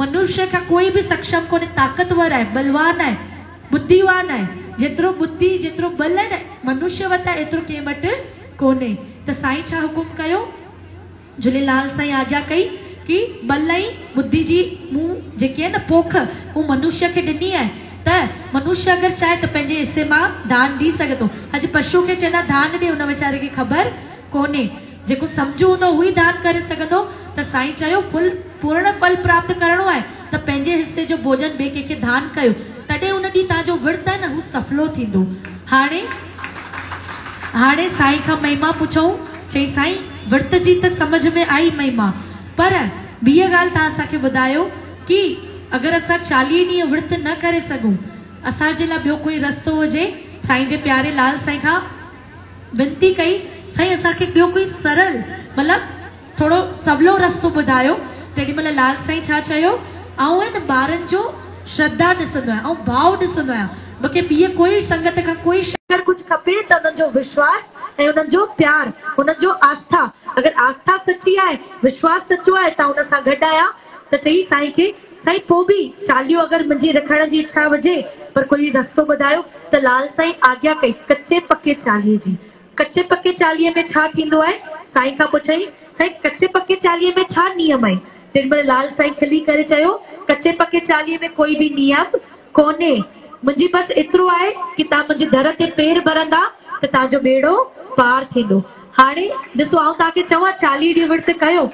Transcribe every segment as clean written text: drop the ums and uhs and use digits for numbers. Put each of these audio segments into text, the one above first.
منشيه کان ڪوئي به سڪشم ڪونهي، طاقتور آهي، بلوان آهي، ٻڌيوان آهي، جيترو ٻڌي، جيترو ٻل آهي نه منشيه وٽ آهي ايترو ڪنهن وٽ ڪونهي. ته سائين ڇا حڪم ڪيو؟ جهوليلال سائين آگيا ڪئي ڪي ٻل ۽ ٻڌي جي مون جيڪي آهي نه پوک هو منشيه کي ڏني آهي ته منشيه اگر چاهي ته پنهنجي حصي مان دان ڏئي سگهي ٿو. اڄ پشو کي چوندا دان ڏي ان ويچاري کي خبر ڪونهي. جيڪو سمجهو هوندو هو ئي دان ڪري سگهندو ته سائين چيو ڦل پورڻ ڦل پراپت ڪرڻو آهي ته پنهنجي حصي جو ڀوڄن ٻئي ڪنهن کي دان ڪيو تڏهن ان ڏينهن توهان جو ورت آهي نه هو سڦلو ٿيندو. هاڻي هاڻي سائين کان مهما پڇئون چئي سائين ورت جي ته سمجهه ۾ آئي مهما پر ٻيء ڳالهه توهان اسان کي ٻڌايو ڪي اگر اسان 40 ڏينهن ورت نه ڪري سگهون اسان جي لاء ٻيو ڪوئي رستو هجي سائين جي پياري لال سائين کان وينتي ڪئي، سائين اسان کي ٻيو ڪوئي سرل مطلب ٿورو سولو رستو ٻڌايو. تيڏي مهل لال سائين ڇا چيو، آئون آهي نه ٻارن جو شرڌا ڏسندو آهيان، آئون ڀاء ڏسندو آهيان، مون کي ٻيء ڪوئي سنگت کان ڪوئي شيء. اگر ڪجهه کپي ته انهن جو وشواس ۽ انهن جو پيار، انهن جو آسٿا، اگر آسٿا سچي آهي، وشواس سچو آهي ته آئون ان سان گڏ آهيان ته چئي سائين کي، سائين پوء به چاليهو اگر منهنجي رکڻ جي اڇا هجي پر ڪوئي رستو ٻڌايو ته لال سائين آگيا ڪئي ڪچي پڪي چاليهي جي. ڪچي پڪي چاليهي ۾ ڇا ٿيندو آهي؟ سائين کان پڇيائين، سائين ڪچي پڪي چاليهي ۾ ڇا نيم آهن؟ تيڏي مهل لال سائين کلي ڪري چيو، ڪچي پڪي چاليهي ۾ ڪوئي به نيم ڪونهي. منهنجي بس ايترو آهي ڪي توهان منهنجي در تي پير ڀرندا ته توهان جو ٻيڙو پار ٿيندو. هاڻي ڏسو آئون توهان کي چوان 40 ڏينهن ورت ڪيو.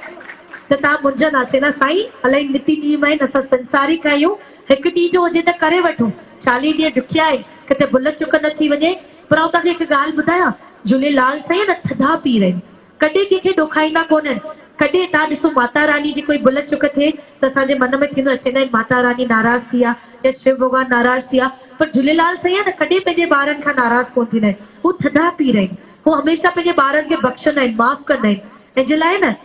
ته توهان منجهندا، چئندا سائين الائي نتي نيم آهن اسان سنسارڪ آهيون هڪ ڏينهن جو هجي ته ڪري وٺون 40 ڏينهن ڏکيا آهن ڪٿي ڀل چڪ نه ٿي وڃي پر آئون توهان کي هڪ ڳالهه ٻڌايان جهوليلال سائين نه ٿڌا پير آهن ڪڏهن ڪنهن کي ڏوکائيندا ڪونهن ڪڏهن توهان ڏسو ماتا راني جي ڪوئي ڀل چڪ ٿئي ته اسان جي من ۾ ٿيندو آهي چئندا آهن ماتا راني ناراض ٿي آ يا شو ڀڳوان ناراض ٿي آ پر جهوليلال سائين نه ڪڏهن پنهنجي ٻارن کان ناراض ڪونه ٿيندا آهن هو ٿڌا پير آهن هو هميشه پنهنجي ٻارن کي بخشندا آهن معاف ڪندا آهن ۽ جي لاء نه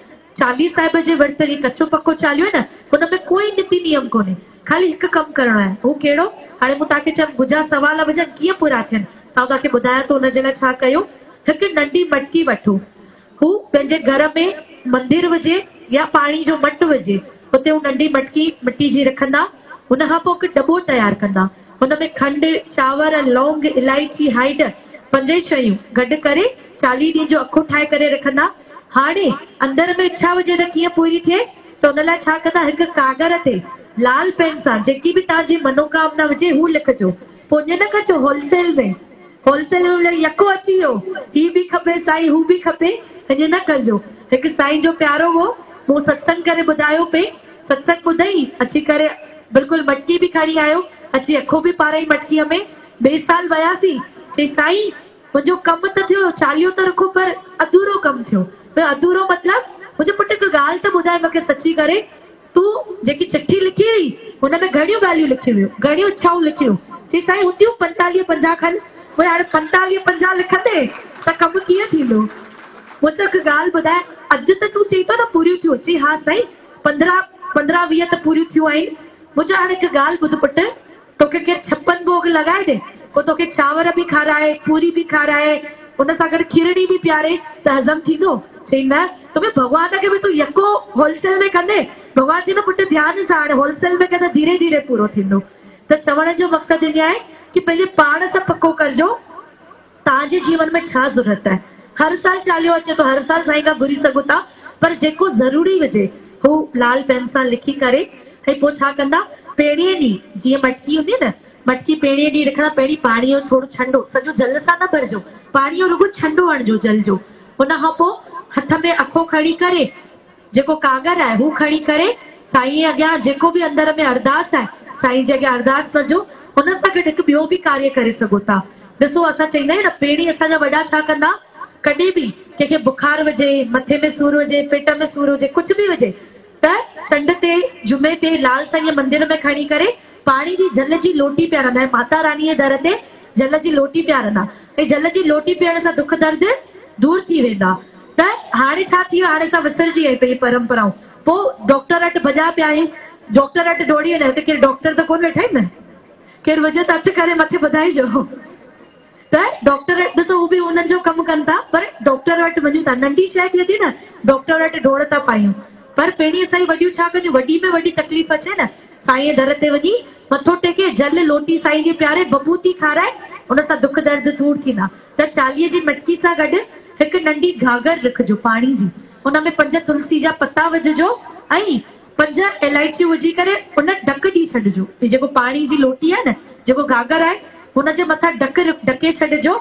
40 صاحب جي ورت جي ڪچو پڪو چاليهو آهي نه ان ۾ ڪوئي نتي نيم ڪونهي خالي هڪ ڪم ڪرڻو آهي هو ڪهڙو هاڻي مون توهان کي چيم ڳجها سوال وجهن ڪيئن پورا ٿين ته آئون توهان کي ٻڌايان ٿو ان جي لاء ڇا ڪيو هڪ ننڍي مٽڪي وٺو هو پنهنجي گهر ۾ مندر هجي يا پاڻي جو مٽ هجي اتي هو ننڍي مٽڪي مٽي جي رکندا ان کان پوء هڪ ڊٻو تيار ڪندا ان ۾ کنڊ، چانور، لونگ، الائچي، هائيڊ پنج ئي شيون گڏ ڪري 40 ڏينهن جو اکو ٺاهي ڪري رکندا. هاڻي اندر ۾ اڇا هجي ته ڪيئن پوري ٿئي ته ان لاء ڇا ڪندا هڪ ڪاڳر تي لال پين سان جيڪي به توهان جي منوڪامنا هجي هو لکجو. پوء ائين نه ڪجو هول سيل ۾ هول سيل ۾ يڪو اچي ويو هي به کپي سائين هو به کپي ائين نه ڪجو. هڪ سائين جو پيارو هو مون ستسنگ ڪري ٻڌايو پئي ستسنگ ٻڌئي اچي ڪري بلڪل مٽڪي به کڻي آيو، اچي اکو به پارائين مٽڪيء ۾. ٻئي سال وياسين، چئي سائين منهنجو ڪم ته ٿيو، چاليهو ته رکو پر اڌورو ڪم ٿيو. ميو اڌورو مطلب؟ منهنجو پٽ هڪ ڳالهه ته ٻڌاء مون کي سچي ڪري، تون جيڪي چٺي لکي هئي، ان ۾ گهڻيون ڳالهيون لکيون هيون، گهڻيون اڇائون لکيون هيون. چئي سائين هونديون 45 50 کن. مون هاڻي 45 50 لکندين ته ڪم ڪيئن ٿيندو؟ مون چيو هڪ ڳالهه ٻڌاء، اڌ ته تون چئين ٿو نه پوريون ٿيون. چئي ها سائين. 15 15 20 ته پوريون ٿيون آهن. مون چيو هاڻي هڪ ڳالهه ٻڌ پٽ، توکي ڪير 56 ڀوڳ لڳائي ڏي، پوء توکي چانور به کارائي، پوري به کارائي، ان سان گڏ کيرڻي به پياري ته هضم ٿيندو؟ چئي نه، تو ۾ ڀڳوان کي به تون يڪو هول سيل ۾ ڪندين؟ ڀڳوان چيو نه پٽ ڌيان سان هاڻي هول سيل ۾ ڪندين ته ڌيري ڌيري پورو ٿيندو. ته چوڻ جو مقصد ائين آهي ڪي پنهنجي پاڻ سان پڪو ڪرجو. توهان جي جيون ۾ ڇا ضرورت آهي؟ هر سال چاليهو اچي ٿو، هر سال سائين کان گهري سگهو ٿا، پر جيڪو ضروري هجي هو لال پين سان لکي ڪري ۽ پوء ڇا ڪندا، پهرين ڏينهن جيئن مٽڪي هوندي آهي نه، مٽڪي پهرين ڏينهن رکندا، پهرين پاڻي جو ٿورو ڇنڊو، سڄو جل سان نه ڀرجو، پاڻي جو رڳو ڇنڊو هڻجو جل جو، ان کان پوء هٿ ۾ اکو کڻي ڪري جيڪو ڪاڳر آهي هو کڻي ڪري سائين اڳيان جيڪو به اندر ۾ ارداس آهي سائين جي اڳيان ارداس ڪجو ان سان گڏ هڪ ٻيو به ڪاريه ڪري سگهو ٿا ڏسو اسان چئيندا آهيون نه پهرين اسان جا وڏا ڇا ڪندا ڪڏهن به ڪنهن کي بخار هجي مٿي ۾ سور هجي پيٽ ۾ سور هجي ڪجهه به هجي ته چنڊ تي جمعي تي لال سائين جي مندر ۾ کڻي ڪري پاڻي جي جل جي لوٽي پيارندا ۽ ماتا راني جي در تي جل جي لوٽي پيارندا ۽ جل جي لوٽي پيئڻ سان دک درد دور ٿي ويندا ته هاڻي ڇا ٿي ويو هاڻي اسان وسرجي ويا آهيون پنهنجي پرمپرائون پوء ڊاڪٽر وٽ ڀڄا پيا آهيون ڊاڪٽر وٽ ڊوڙي ويندا آهيون هتي ڪير ڊاڪٽر ته ڪونه ويٺا آهن نه ڪير هجي ته هٿ ڪري مٿي ٻڌائجو ته ڊاڪٽر وٽ ڏسو هو به انهن جو ڪم ڪن ٿا پر ڊاڪٽر وٽ وڃون ٿا ننڍي شيء ٿئي ٿي نه ڊاڪٽر وٽ ڊوڙ ٿا پايون. پر پهرين اسان جي وڏيون ڇا ڪنديون، وڏي ۾ وڏي تڪليف اچي نه، سائينء در تي وڃي مٿو ٽيڪي، جل لوٽي سائين جي پياري ڀڀوتي کارائي، ان سان دک درد دور ٿيندا. ته 40 جي مٽڪي سان گڏ هڪ ننڍي گهاگهر رکجو پاڻي جي، ان ۾ 5 تلسي جا پتا وجهجو ۽ 5 الائچيون وجهي ڪري ان ڍڪ ڏئي ڇڏجو. هي جيڪو پاڻي جي لوٽي آهي نه، جيڪو گهاگهر آهي، هن جي مٿان ڍڪ ڍڪي ڇڏجو.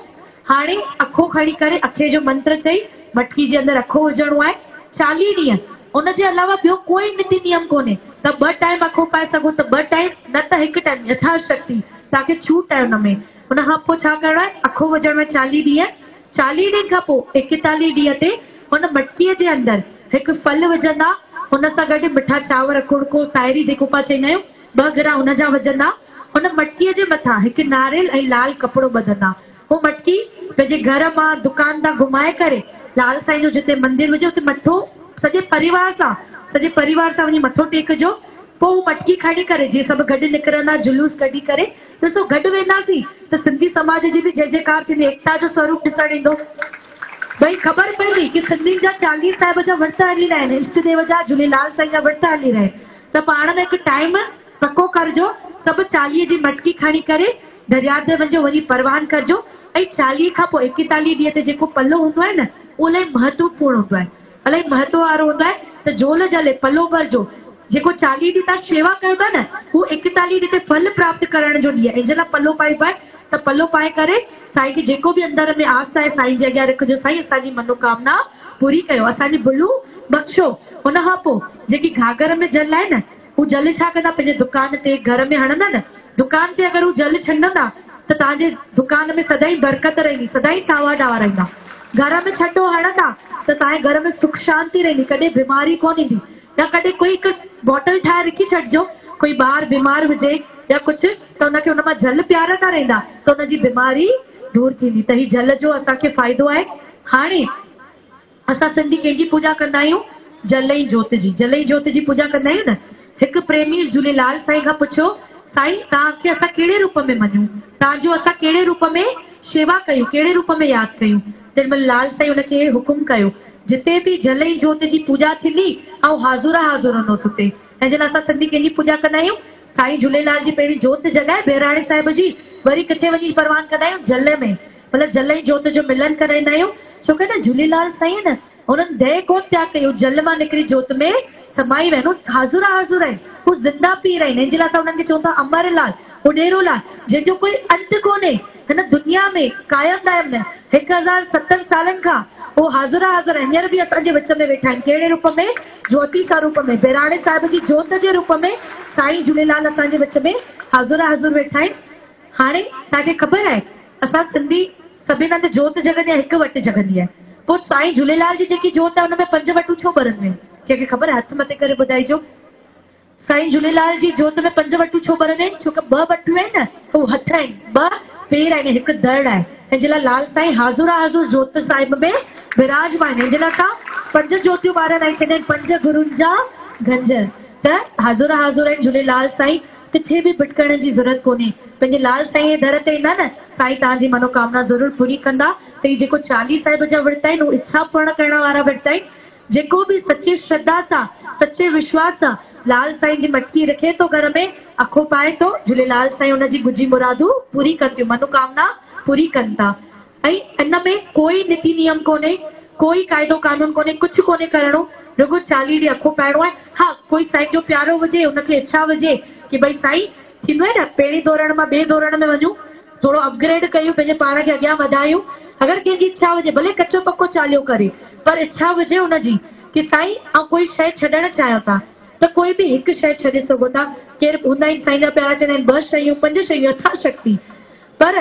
هاڻي اکو کڻي ڪري اکي جو منتر چئي مٽڪي جي اندر اکو وجهڻو آهي 40 ڏينهن. ان جي علاوه ٻيو ڪوئي نتي نيم ڪونهي ته 2 ٽائيم اکو پائي سگهو ته 2 ٽائيم، نه ته 1 ٽائيم، يٿا شڪتي توهان کي ڇوٽ آهي ان ۾. ان کان پوء ڇا ڪرڻو آهي؟ اکو وجهڻو آهي 40 ڏينهن. 40 ڏينهن کان پوء 41 ڏينهن تي ان مٽڪي جي اندر هڪ ڦل وجهندا، ان سان گڏ مٺا چانور، ڪڙڪو، تائري جيڪو پاڻ چئيندا آهيون، 2 گرا ان جا وجهندا. ان مٽڪي جي مٿان هڪ ناريل ۽ لال ڪپڙو ٻڌندا. هو مٽڪي پنهنجي گهر مان دڪان تان گهمائي ڪري لال سائين جو جتي مندر هجي اتي مٿو سڄي پريوار سان سڄي پريوار سان وڃي مٿو ٽيڪجو. پوء هو مٽڪي کڻي ڪري جيئن سڀ گڏ نڪرندا جلوس ڪڍي ڪري ڏسو گڏ وينداسين ته سنڌي سماج جي به جي جيڪار ٿيندي، ايڪتا جو سوروپ ڏسڻ ايندو. ڀئي خبر پوندي ڪي سنڌين جا 40 صاحب جا ورت هلي رهيا آهن، اشٽ ديو جا، جهوليلال سائين جا ورت هلي رهيا آهن ته پاڻ ۾ هڪ ٽائيم پڪو ڪرجو، سڀ 40 جي مٽڪي کڻي ڪري درياء تي وڃجو، وڃي پروان ڪرجو ۽ 40 کان پوء 41 ڏينهن تي جيڪو پلو هوندو آهي نه اهو الاهي مهتوپورڻ هوندو آهي، الاهي مهتو وارو هوندو آهي ته جهول جهلي پلو ڀرجو، جيڪو 40 ڏينهن توهان شيوا ڪيو ٿا نه اهو 41 ڏينهن تي ڦل پراپت ڪرڻ جو ڏينهن آهي، ان جي لاء پلو پائبو آهي ته پلو پائي ڪري سائين کي جيڪو به اندر ۾ آس آهي سائين جي اڳيان رکجو، سائين اسان جي منوڪامنا پوري ڪيو، اسان جي ڀلون بخشو. ان کان پوء جيڪي گهاگهر ۾ جل آهي نه هو جل ڇا ڪندا پنهنجي دڪان تي گهر ۾ هڻندا نه، دڪان تي اگر هو جل ڇنڊندا ته توهان جي دڪان ۾ سدائين برڪت رهندي، سدائين ساوا ڏاوا رهندا. گهر ۾ ڇنڊو هڻندا ته توهان جي گهر ۾ سک شانتي رهندي، ڪڏهن بيماري ڪونه ايندي. يا ڪڏهن ڪوئي هڪ باٽل ٺاهي رکي ڇڏجو، ڪوئي ٻار بيمار هجي يا ڪجهه ته ان کي ان مان جل پيارندا رهندا ته ان جي بيماري دور ٿيندي. ته هي جل جو اسان کي فائدو آهي. هاڻي اسان سنڌي ڪنهن جي پوڄا ڪندا آهيون؟ جل ۽ جوت جي. جل ۽ جوت جي پوڄا ڪندا آهيون نه؟ هڪ پريمي جهوليلال سائين کان پڇيو، سائين توهان کي اسان ڪهڙي روپ ۾ مڃون؟ توهان جو اسان ڪهڙي روپ ۾ شيوا ڪيون؟ ڪهڙي روپ ۾ ياد ڪيون؟ تنهن مهل لال سائين ان کي حڪم ڪيو، جتي به جل ۽ جوت جي پوڄا ٿيندي، آئون حاضر حاضر هوندس اتي. ۽ جڏهن اسان سنڌي ڪنهن جي پوڄا ڪندا آهيون؟ سائين جهوليلال جي پهرين جوت جڳائي بهراڻي صاحب جي، وري ڪٿي وڃي پروان ڪندا آهيون؟ جل ۾. مطلب جل ۽ جوت جو ملن ڪرائيندا آهيون، ڇو ڪه نه جهوليلال سائين نه هنن ديهه ڪونه تياڳ ڪئي، هو جل مان نڪري جوت ۾ سمائي ويا آهن، هو حاضر حاضر آهن، هو زنده پير آهن، ان جي لاء اسان انهن کي چئون ٿا امر لال، اڏيرو لال، جنهن جو ڪوئي انت ڪونهي، هن دنيا ۾ قائم دائم نه، 1070 سالن کان هو حاضر حاضر آهن، هينئر به اسان جي وچ ۾ ويٺا آهن، ڪهڙي روپ ۾؟ جوتي سوروپ ۾، بهراڻي صاحب جي جوت جي روپ ۾ سائين جهوليلال اسان جي وچ ۾ حاضر حاضر ويٺا آهن. هاڻي توهان کي خبر آهي اسان سنڌي سڀني هنڌ جوت جڳندي آهي، هڪ وٽ جڳندي آهي، پوء سائين جهوليلال جي جيڪي جوت آهي ان ۾ 5 وٽون ڇو ٻرنديون آهن؟ ڪنهن کي خبر آهي؟ هٿ مٿي ڪري ٻڌائجو. سائين جهوليلال جي جوت ۾ 5 وٽون ڇو ٻرنديون آهن؟ ڇو ته 2 وٽون آهن نه، هو هٿ آهن، 2 پير آهن ۽ هڪ ڌڙ آهي. ان جي لاء لال سائين حاضر حاضر جوت صاحب ۾ وراجمان آهن. ان جي لاء اسان 5 جوتيون ٻارڻ ۽ چوندا آهن 5 گرن جا گنج ته حاضر حاضر آهن جهوليلال سائين. ڪٿي به ڀٽڪڻ جي ضرورت ڪونهي. پنهنجي لال سائين جي در تي ايندا نه، سائين توهان جي منوڪامنا ضرور پوري ڪندا. ته هي جيڪو 40 صاحب جا ورت آهن، هو اڇا پورڻ ڪرڻ وارا ورت آهن. جيڪو به سچي شرڌا سان، سچي وشواس سان لال سائين جي مٽڪي رکي ٿو گهر ۾، اکو پائي ٿو، جهوليلال سائين ان جي ڳجهي مرادون پوري ڪن ٿيون، منوڪامنا پوري ڪن ٿا. ۽ ان ۾ ڪوئي نتي نيم ڪونهي، ڪوئي قاعدو قانون ڪونهي، ڪجهه ڪونهي ڪرڻو، رڳو 40 ڏينهن اکو پائڻو آهي. ها ڪوئي سائين جو پيارو هجي، ان کي اڇا هجي ڪي ڀئي سائين ٿيندو آهي نه پهرين ڌورڻ مان ٻئي ڌورڻ ۾ وڃون، ٿورو اپگريڊ ڪيون، پنهنجي پاڻ کي اڳيان وڌايون. اگر ڪنهن جي اڇا هجي، ڀلي ڪچو پڪو چاليهو ڪري، پر اڇا هجي ان جي ڪي سائين آئون ڪوئي شيء ڇڏڻ چاهيان ٿا ته ڪوئي به هڪ شيء ڇڏي سگهو ٿا. ڪير هوندا آهن سائين جا پيارا چوندا آهن 2 شيون، 5 شيون يٿا شڪتي. پر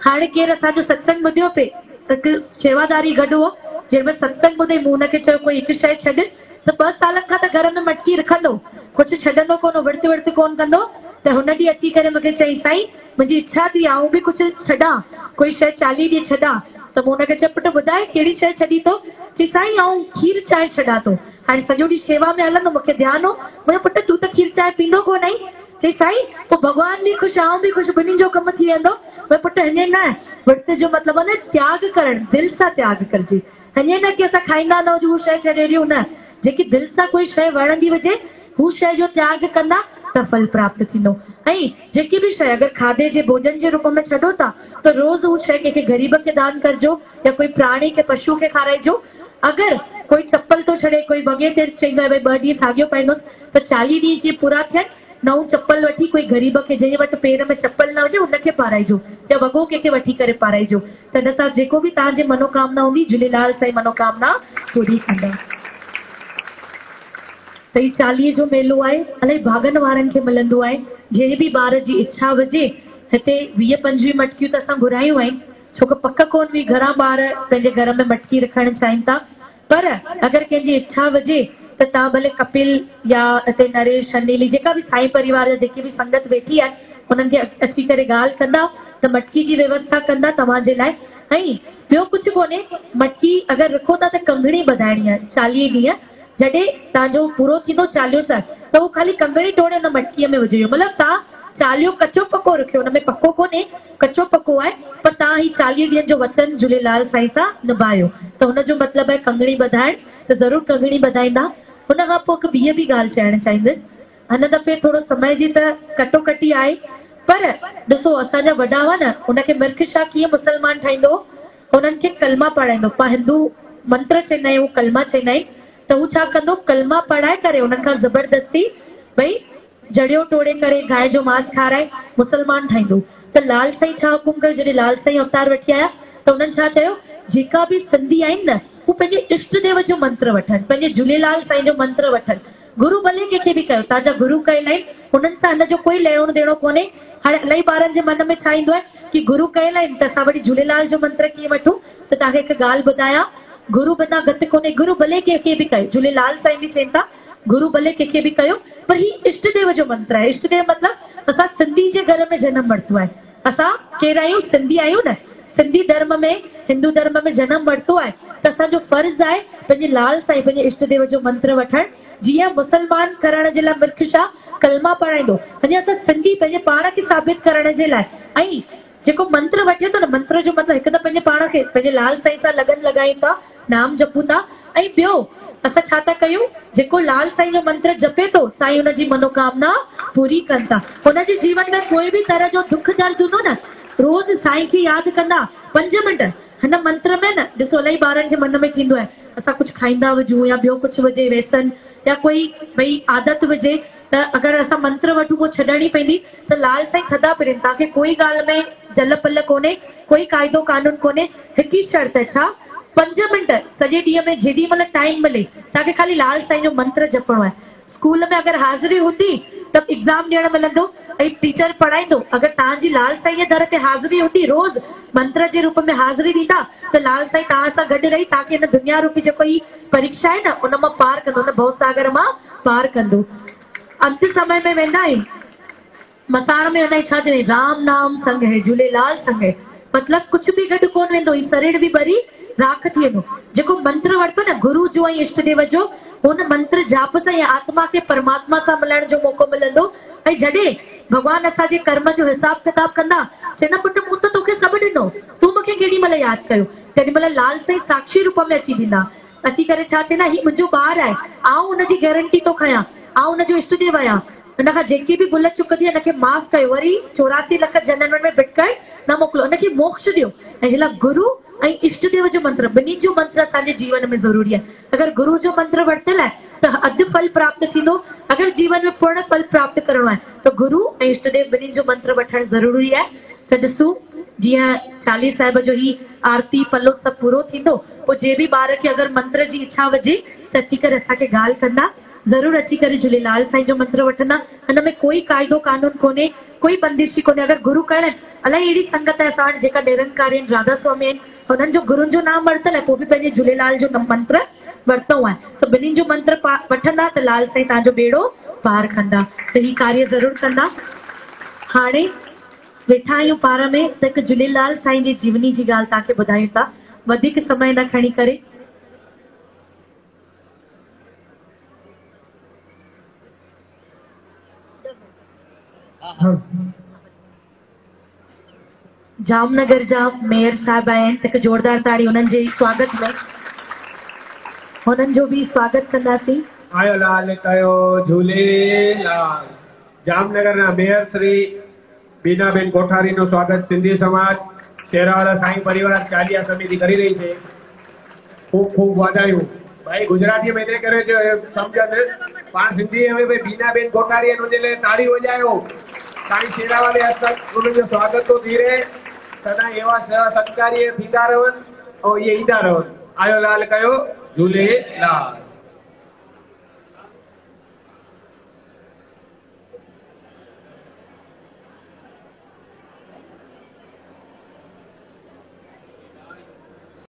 هاڻي ڪير اسان جو ستسنگ ٻڌيو پئي ته هڪ شيواداري گڏ هو، جنهن مهل ستسنگ ٻڌئي مون هن کي چيو ڪوئي هڪ شيء ڇڏ ته 2 سالن کان ته گهر ۾ مٽڪي رکندو، ڪجهه ڇڏندو ڪونه هو، ورت ورت ڪونه ڪندو ته هن ڏينهن اچي ڪري مون کي چيائين سائين منهنجي اڇا ٿي آئون به ڪجهه ڇڏان، ڪوئي شيء 40 ڏينهن ڇڏان ته مون هن کي چيو پٽ ٻڌاء ڪهڙي شيء ڇڏين ٿو؟ چيائين سائين آئون کير چانهه ڇڏان ٿو. هاڻي سڄو ڏينهن شيوا ۾ هلندو مون کي ڌيان هو، مون چيو پٽ تون ته کير چانهه پيئندو ڪونه آهين؟ چئي سائين پوء ڀڳوان به خوش آئون به خوش ٻنهين جو ڪم ٿي ويندو. ڀئي پٽ هڃي نه، ورت جو مطلب آهي نه تياڳ ڪرڻ، دل سان تياڳ ڪرجي. هڃي نه ڪي اسان کائيندا نه هجون هو شيء ڇڏي ڏيون نه، جيڪي دل سان ڪوئي شيء وڻندي هجي، هو شيء جو تياڳ ڪندا ته ڦل پراپت ٿيندو. ۽ جيڪي به شيء اگر کاڌي جي ڀوڄن جي روپ ۾ ڇڏو ٿا ته روز هو شيء ڪنهن کي غريب کي دان ڪرجو يا ڪوئي پراڻي کي پشو کي کارائجو. اگر ڪوئي چپل ٿو ڇڏي، ڪوئي وڳي تي چئيندو آهي ڀئي ٻه ڏينهن ساڳيو پائيندس ته 40 ڏينهن جيئن پورا ٿين نئون چپل وٺي ڪوئي غريب کي جنهن وٽ پير ۾ چپل نه هجي ان کي پارائجو يا وڳو ڪنهن کي وٺي ڪري پارائجو ته ان سان جيڪو به توهان جي منوڪامنا هوندي جهوليلال سائين منوڪامنا پوري ڪندا. ته هي چاليهي جو ميلو آهي الائي ڀاڳن وارن کي ملندو آهي جنهن به ٻار جي اڇا هجي هتي 20 25 مٽڪيون ته اسان گهرايون آهن ڇو ڪه پڪ ڪونه هئي گهڻا ٻار پنهنجي گهر ۾ مٽڪي رکڻ چاهين ٿا پر اگر ڪنهن جي اڇا هجي ته توهان ڀلي ڪپل يا هتي نريش انيل هي جيڪا به سائين پريوار جا جيڪي به سنگت ويٺي آهي انهن کي اچي ڪري ڳالهه ڪندا ته مٽڪي جي ويوسٿا ڪندا توهان جي لاء ۽ ٻيو ڪجهه ڪونهي مٽڪي اگر رکو ٿا ته ڪنگڻي ٻڌائڻي آهي 40 ڏينهن جڏهن توهان جو پورو ٿيندو چاليهو صاحب ته هو خالي ڪنگڻي ٽوڙي ان مٽڪيء ۾ وجهي ويو مطلب توهان چاليهو ڪچو پڪو رکيو ان ۾ پڪو ڪونهي ڪچو پڪو آهي پر توهان هي 40 ڏينهن جو وچن جهوليلال سائين سان نڀايو ته هن جو مطلب آهي ڪنگڻي ٻڌائڻ ته ضرور ڪنگڻي ٻڌائيندا. ان کان پوء هڪ ٻي به ڳالهه چئڻ چاهيندس هن دفعي ٿورو سمي جي ته ڪٽو ڪٽي آهي پر ڏسو اسان جا وڏا هئا نه ان کي مرک شاهه ڪيئن مسلمان ٺاهيندو هو انهن کي ڪلما پڙهائيندو پاڻ هندو منتر چئيندا آهيون هو ڪلما چئيندا آهن ته هو ڇا ڪندو ڪلما پڙهائي ڪري انهن کان زبردستي ڀئي جڙيو ٽوڙي ڪري گانء جو ماس کارائي مسلمان ٺاهيندو ته لال سائين ڇا حڪم ڪيو جڏهن لال سائين اوتار وٺي آيا ته انهن ڇا چيو جيڪا به سنڌي آهن نه هو پنهنجي اشٽ ديو جو منتر وٺن پنهنجي جهوليلال سائين جو منتر وٺن گرو ڀلي ڪنهن کي به ڪيو توهان جا گرو ڪيل آهن انهن سان هن جو ڪوئي ليڻو ڏيڻو ڪونهي هاڻي الائي ٻارن جي من ۾ ڇا ايندو آهي ڪي گرو ڪيل آهن ته اسان وري جهوليلال جو منتر ڪيئن وٺون ته توهان کي هڪ ڳالهه ٻڌايان گرو بنا گت ڪونهي گرو ڀلي ڪنهن کي به ڪيو جهوليلال سائين به چين ٿا گرو ڀلي ڪنهن کي به ڪيو پر هي اشٽ ديو جو منتر آهي اشٽ ديو مطلب اسان سنڌي جي گهر ۾ جنم ورتو آهي اسان ڪير آهيون سنڌي آهيون نه سنڌي ڌرم ۾ هندو ڌرم ۾ جنم ورتو آهي ته اسان جو فرض آهي پنهنجي لال سائين پنهنجي اشٽ ديو جو منتر وٺڻ جيئن مسلمان ڪرڻ جي لاء مرک شاهه ڪلما پڙهائيندو اڃا اسان سنڌي پنهنجي پاڻ کي ثابت ڪرڻ جي لاء ۽ جيڪو منتر وٺي ٿو نه منتر جو مطلب هڪ ته پنهنجي پاڻ کي پنهنجي لال سائين سان لگن لڳايون ٿا نام جپون ٿا ۽ ٻيو اسان ڇا ٿا ڪيون جيڪو لال سائين جو منتر جپي ٿو سائين ان جي منوڪامنا پوري ڪن ٿا ان جي جيون ۾ ڪوئي به طرح جو دک درد هوندو نه روز سائين کي ياد ڪندا 5 منٽ هن منتر ۾ نه ڏسو الائي ٻارن کي من ۾ ٿيندو آهي اسان ڪجهه کائيندا هجون يا ٻيو ڪجهه هجي ويسن يا ڪوئي ڀئي عادت هجي ته اگر اسان منتر وٺون پوء ڇڏڻي پوندي ته لال سائين ٿڌا پرين توهان کي ڪوئي ڳالهه ۾ جل پل ڪونهي ڪوئي قاعدو قانون ڪونهي هڪ ئي شرط آهي ڇا 5 منٽ سڄي ڏينهن ۾ جيڏي مهل ٽائيم ملي توهان کي خالي لال سائين جو منتر جپڻو آهي اسڪول ۾ اگر حاضري هوندي ته ايگزام ڏيڻ ملندو ۽ ٽيچر پڙهائيندو اگر توهان جي لال سائين جي در تي حاضري هوندي روز منتر جي روپ ۾ حاضري ڏيندا ته لال سائين توهان سان گڏ رهي توهان کي هن دنيا روپي جيڪو هي پريکشا آهي نه ان مان پار ڪندو ان ڀوساگر مان پار ڪندو انت سمي ۾ ويندا آهيون مساڻ ۾ الائي ڇا چوي رام نام سنگ هي جهوليلال سنگ هي مطلب ڪجهه به گڏ ڪون ويندو هي سرير به ٻري راک ٿي ويندو جيڪو منتر ورتو نه گرو جو ۽ اشٽ ديو جو ان منتر جاپ سان يا آتما کي پرماتما سان ملڻ جو موقعو ملندو ۽ جڏهن ڀڳوان اسان جي ڪرم جو حساب ڪتاب ڪندا چوندا پٽ مون ته توکي سڀ ڏنو تون مونکي ڪيڏي مهل ياد ڪيو تيڏي مهل لال سائين ساکشي روپ ۾ اچي بيهندا اچي ڪري ڇا چوندا هي منهنجو ٻار آهي آئون ان جي گيرنٽي ٿو کڻان آئون ان جو اشٽ ديو آهيان ان کان جيڪي به ڀل چڪ ٿي ان کي معاف ڪيو وري 84 لک جنمن ۾ ڀٽڪائي نه موڪليو ان کي موڪش ڏيو ۽ جي لاء گرو ۽ اشٽ ديو جو منتر ٻنهي جو منتر اسان جي جيون ۾ ضروري آهي اگر گرو جو منتر ورتل آهي ته اڌ ڦل پراپت ٿيندو اگر جيون ۾ پورڻ ڦل پراپت ڪرڻو آهي ته گرو ۽ اشٽ ديو ٻنهي جو منتر وٺڻ ضروري آهي ته ڏسون جيئن چاليهه صاحب جو هي آرتي پلو سڀ پورو ٿيندو پوء جنهن به ٻار کي اگر منتر جي اڇا هجي ته اچي ڪري اسان کي ڳالهه ڪندا ضرور اچي ڪري جهوليلال سائين جو منتر وٺندا هن ۾ ڪوئي قاعدو قانون ڪونهي ڪوئي بندش ئي ڪونهي اگر گرو ڪيل آهن الائي اهڙي سنگت آهي اسان وٽ جيڪا نرنڪاري آهن راڌا سوامي آهن هنن جو گرن جو نام ورتل آهي پوء به پنهنجي جهوليلال جو منتر ورتو آهي ته ٻنهين جو منتر وٺندا ته لال سائين توهان جو ٻيڙو پار ڪندا ته هي ڪاريه ضرور ڪندا هاڻي ويٺا آهيون پار ۾ ته هڪ جهوليلال سائين جي جيوني جي ڳالهه توهان کي ٻڌايون ٿا وڌيڪ سمي نه کڻي ڪري. جام نگر جا ميئر صاحب آيا آهن ته هڪ زوردار تاڙي انهن جي سواگت ۾. هنن جو به سواگت ڪنداسين. آيو لال ڪيو جهوليلال. جامنگر نا ميئر شري बीनाबेन कोठारी नो स्वागत सिंधी समाज शेरावाला साईं परिवार चालिया समिति करी रही छे। खूब खूब वाधायूं। भाई गुजराती में इतने करे छे समझन पण सिंधी में भाई बीनाबेन कोठारी नो जे ताड़ी वजायो। साईं शेरावाले उन जो स्वागत तो थी रे सदा एवा सेवा सत्कार्य थींदा रहन और ये ईंदा रहन। आयो लाल कयो झूलेलाल।